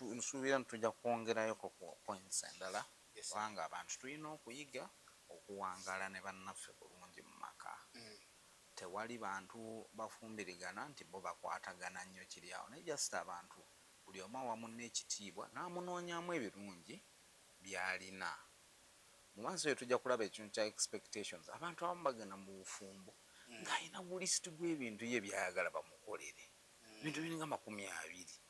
Nsuubira nti tujja kwongerayoko ku points endala, kubanga abantu tulina okuyiga okuwangaala ne bannaffe bulungi mu maka. Tewali bantu bafumbirigana nti bo bakwatagana nnyo kiri awo, naye just abantu buli omu awa munne ekitiibwa n'amunoonyaamu ebirungi by'alina. Mu maaso eyo tujja kulaba ekintu kya expectations. Abantu abamu bagenda mu bufumbo ng'alina gu list gw'ebintu ye by'ayagala bamukolere, ebintu biringa 20.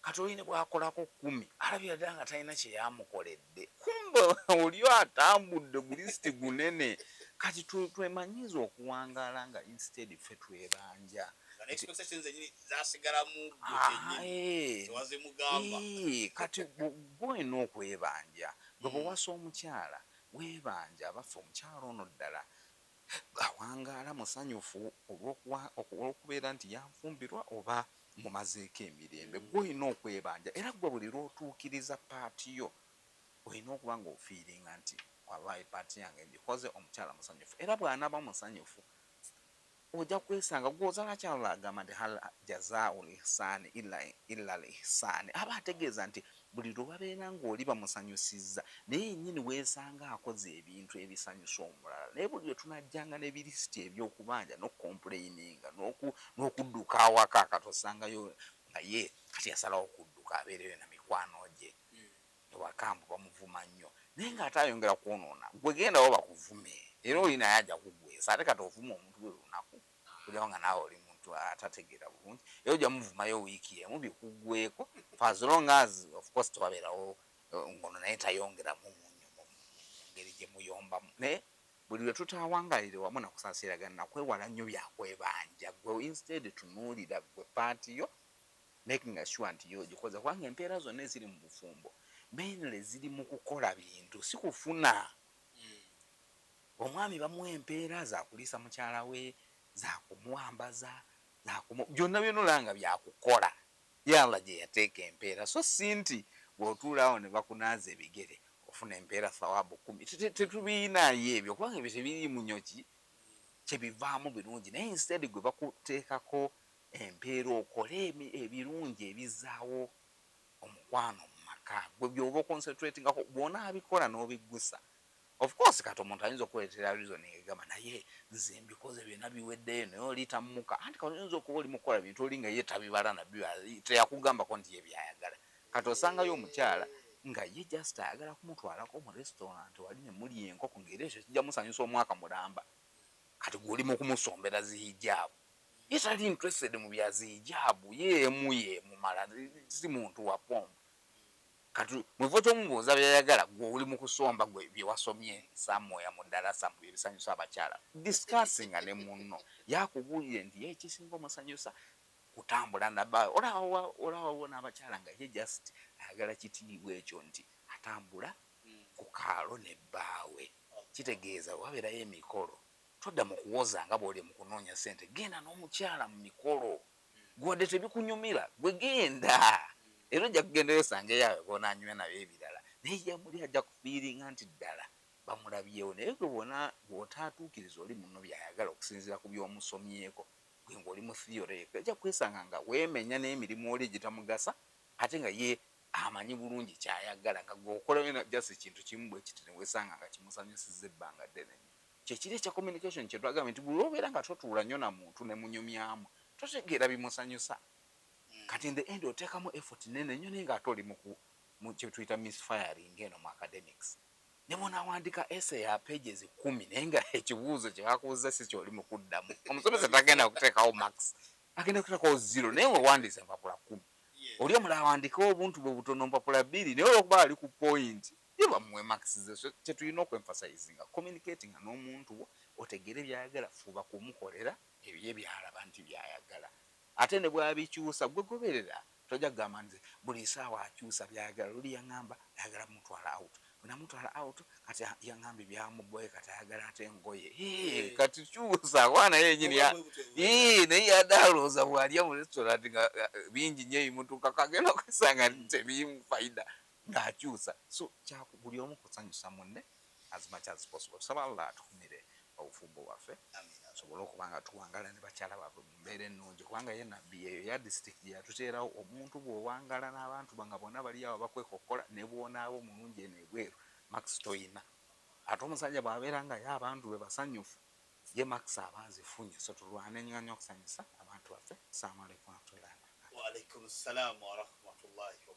Kati oli ne bw'akolako 10, alabira ddala nga talina kye yamukoledde, kumbe oli atambudde gu list gunene. Kati twemanyiize okuwangaala nga instead ffe twebanja. Nga ne expectations zenyini zasigalamu gwe kyennyini, tewazimugamba. Kati gwe olina okwebanja. Gwe bw'owasa omukyala, weebanja abaffe omukyala ono ddala awangaala musanyufu olw'okubeera nti yanfumbirwa oba mumazeeko emirembe? Gwe olina okwebanja, era gwe buli lw'otuukiriza part yo, olina okuba nga ofeelinga nti wallahi part yange ngikoze, omukyala musanyufu. Era bw'anaaba musanyufu, ojja kwesanga gw'ozaala. Kyalala agamba nti hal jazaau lihsaani illa lihsaani, aba ategeeza nti buli lwe babeera ng'oli bamusanyusizza, naye yennyini weesanga akoze ebintu ebisanyusa omulala. Naye buli lwe tunajjanga ne bi list eby'okubanja n'okucomplaininga n'okudduka awaka, kati osangayo nga ye kati yasalawo okudduka abeereyo na mikwano gye ewaka, mbu bamuvuma nnyo, naye ng'ate ayongera kwonoona. Gwe gendawo bakuvume, era oli naye ajja kugwesa. Ate kati ovuma omuntu buli lunaku, kujawo nga naawe oli muntu atategeera bulungi, era ojja muvumayo wiiki emu bikuggweko, for as long as of course tewabeerawo ngono naye tayongeramu munnyo mu ngeri gye muyombamu. Naye buli lwe tutaawangalire wamu nakusaasiragana nakwewala nnyo byakwebanja, gwe instead tunuulira gwe part yo, making sure nti yo ogikoze, kubanga empeera zonna eziri mu bufumbo mainly ziri mu kukola bintu, si kufuna. Omwami bamuwa empeera zakuliisa mukyala we, zakumuwambaza, byonna byonna, olaba nga byakukola ye Allah gye yateeka empeera, so si nti bw'otuulaawo ne bakunaaza ebigere ofuna empeera thawabu 10. Tetubiinaayo ebyo, kubanga ebyo tebiriimu nnyo ki kyebivaamu birungi. Naye instead gwe bakuteekako empeera okole ebirungi ebizaawo omukwano mu maka, gwe byoba oconcentratingako, bw'onaabikola n'obiggusa. Of course kati omuntu ayinza okuleetera reason egamba, "Naye nze mbikoze byonna, biweddeyo," naye oli tammuka. Anti kati oyinza okuba oli mukukola bintu, oli nga ye tabibala nabyo, teyakugambako nti ye byayagala. Kati osangayo omukyala nga ye just ayagala kumutwalako mu restaurant wali ne mulya enkoko, ng'era ekyo kijja musanyusa omwaka mulamba. Kati gwe oli mu kumusombera zihijaabu, ye tali interested mu bya zihijaabu, ye emu yemumala, si muntu wa pompo. Kati mu kifo ky'omubuuza byayagala, gwe oli mu kusomba gwe bye wasomye somewhere mu ddalasa mu byebisanyusa abakyala. Discussinga ne munno, yakubuulire nti ye ekisinga omusanyusa kutambula naba. Olaba n'abakyala nga ye just ayagala kitiibwa ekyo nti atambula ku kaalo ne bbaawe. Kitegeeza wabeerayo emikolo, todda mu kuwoza nga bw'oli mu kunoonya ssente, genda n'omukyala mu mikolo. Gwadde tebikunyumira, gwe genda, era ojja kugendayo osangeyo awo bonaanyumya nabyo ebirala, naye ye muli ajja kufeelinga nti ddala bamulabyewo. Naye gwe bwona bw'otaatuukiriza oli munno byayagala okusinziira ku by'omusomyeko, gwe ng'oli mu theory, ojja kwesanga nga weemenya n'emirimu oli egitamugasa, ate nga ye amanyi bulungi kyayagala, nga gwe okolayo just kintu kimu bwe kiti, newesanga nga kimusanyusizza ebbanga ddene nnyo. Kyekiri ekya communication kyetwagambye nti buli lwobeera nga totuula nnyo na muntu ne munyumyamu, totegeera bimusanyusa. Kati in the end oteekamu effort nene nnyo, naye ng'ate oli mu kyetuyita misfiring eno mu academics. Ne bw'onaawandika essay ya pages 10, naye nga ekibuuzo kye bakubuuza si kyoli mu kuddamu, omusomesa tagenda kuteekawo marks, agenda kuteekawo zero. Naye wewandiisa empapula 10, oli omulala awandikewo obuntu bwe butono, mpapula 2, naye olwokuba ali ku point, ye bamuwe marks ze. So kyetulina okwemphasizinga, communicatinga n'omuntu wo, otegeere byayagala, fuba kumukolera ebyo byalaba nti byayagala. Ate ne bwabikyusa, gwe goberera. Tojja kugamba nti buli saawa akyusa byayagala. Luli yaŋŋamba ayagala mutwala out, bwe namutwala out, kati yaŋŋambye byamuboye, kati ayagala ate engoye. Kati kyusa, kuba naye yenyini naye yadde alowooza bw'alya mu restaurant nga bingi nnyo ebimutuukako, agenda okwesanga nti tebirimu fayida ng'akyusa. So buli omu kusanyusa munne as much as possible. Tusaba Allah atukumire obufumbo bwaffe. Tusobole okuba nga tuwangala ne bakyala baabwe mu mbeera ennungi, kubanga ye Nabbi eyo ya district gye yatuteerawo. Omuntu bw'owangala n'abantu ba nga bonna bali awo bakwekokkola, ne bw'onaaba omulungi eno ebweru, marks toyina. Ate omusajja bw'abeera nga ye abantu be basanyufu, ye marks aba azifunye. So tulwane nnyo nnyo okusanyusa abantu baffe. Assalamu alaikum warahmatullahi wabarakatuh. Waalaikum ssalamu warahmatullahi wabarakatuh.